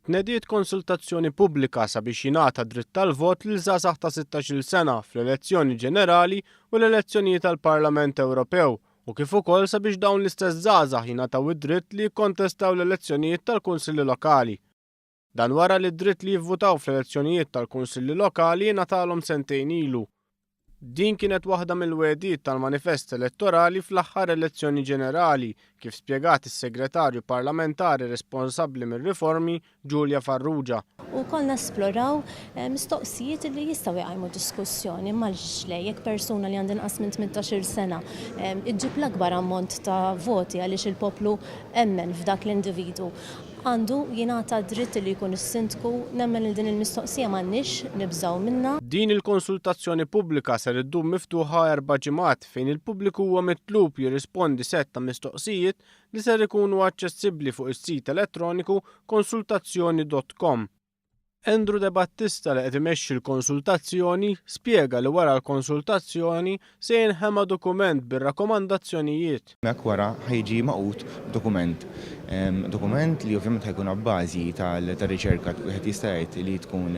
Tnediet konsultazzjoni pubblika sabiex jingħata dritt tal-vot lil żgħażagħ ta' 16-il sena fl-elezzjoni ġenerali u l-elezzjonijiet għall-Parlament Ewropew u kif ukoll sabiex dawn l-istess żgħażagħ jingħataw id-dritt li jikkontestaw l-elezzjonijiet tal-Kunsilli Lokali. Dan wara li d-dritt li jivvutaw fl-elezzjonijiet tal-Kunsilli Lokali ingħatalhom sentejn ilu. Din kienet waħda mill-wegħdiet tal-manifest elettorali fl-aħħar elezzjoni ġenerali, kif spjegat is-Segretarju Parlamentari responsabbli mir-riformi, Julia Farrugia. U wkoll nesploraw mistoqsijiet li jistgħu jqajmu diskussjoni, imma għaliex le, jekk persuna li għandha inqas minn 18-il sena ġġib l-akbar ammont ta' voti għaliex il-poplu emmen f'dak l-individwu, Għandu jingħata d-dritt li jkun is-Sindku? Nemmen li din il-mistoqsija m'għandniex nibżgħu minnha. Din il-konsultazzjoni pubblika ser iddum miftuħa erba' ġimgħat fejn il-pubbliku huwa mitlub jirrispondi sett ta' mistoqsijiet li ser ikunu aċċessibbli fuq is-sit elettroniku konsultazzjoni dot com. Andrew Debattista li qed imexxi l-konsultazzjoni spjega li wara l-konsultazzjoni se jinħema dokument bir-rakkomandazzjonijiet. Hemmhekk wara ħa jiġi magħqud dokument. Dokument li ovvjament ħa jkun abbażi tar-riċerka wieħed jista' jgħid li tkun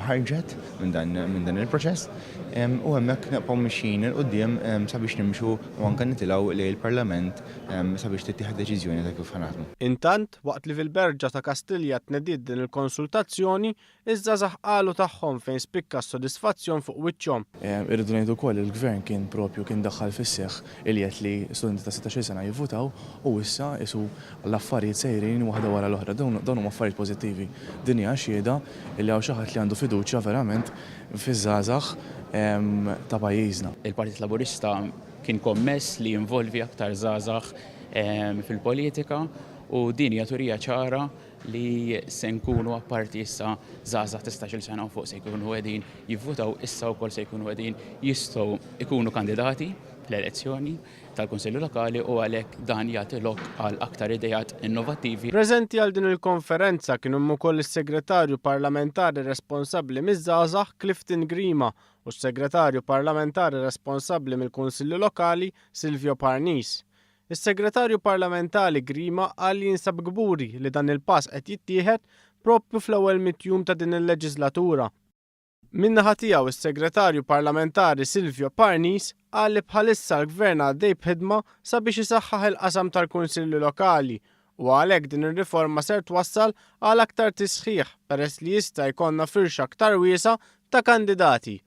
ħarġet minn dan il-proċess u hemmhekk nibqgħu mixjin 'il quddiem sabiex nimxu u anke nitilgħu lejn il-Parlament sabiex tittieħed deċiżjoni ta' kif ħa naħdmu. Intant, waqt li fil-Berġa ta' Kastilja tnediet din il-konsultazzjoni, iż-żgħażagħ qalu tagħhom fejn spikka s-sodisfazzjon fuq wiċċhom. Irridu ngħidu wkoll li l-Gvern kien propju kien daħħal fis-seħħ il-jedd li studenti ta' 16-il sena jivvutaw u issa qisu l-affarijiet sejrin waħda wara l-oħra. Dawn huma affarijiet pożittivi. Din hija xhieda li hawn xi ħadd li għandu fiduċja verament fiż-żgħażagħ ta' pajjiżna. Il-Partit Laburista kien kommess li jinvolvi aktar żgħażagħ fil-politika u din hija turija ċara li se nkunu apparti issa żgħażagħ ta' 16-il sena u fuq se jkunu qegħdin jivvutaw issa wkoll se jkunu qegħdin jistgħu jkunu kandidati fl-elezzjoni tal-Kunsilli Lokali u għalhekk dan jagħti lok għal aktar ideat innovattivi. Preżenti għal din il-konferenza kien hemm ukoll is-Segretarju Parlamentari responsabbli miż-żgħażagħ Clifton Grima u s-Segretarju Parlamentari responsabbli mill-Kunsilli Lokali Silvio Parnis. Is-Segretarju Parlamentali Grima qal li jinsab kburi li dan il-pass qed jittieħed proprju fl-ewwel mitt jum ta' din il-leġiżlatura. Min-naħa tiegħu is-Segretarju Parlamentari Silvio Parnis qal li bħalissa l-Gvern għaddej b'ħidma sabiex isaħħaħ il-qasam tal-Kunsilli Lokali u għalhekk din ir-riforma ser twassal għal aktar tisħiħ peress li jista' jkollna firxa aktar wiesgħa ta' kandidati.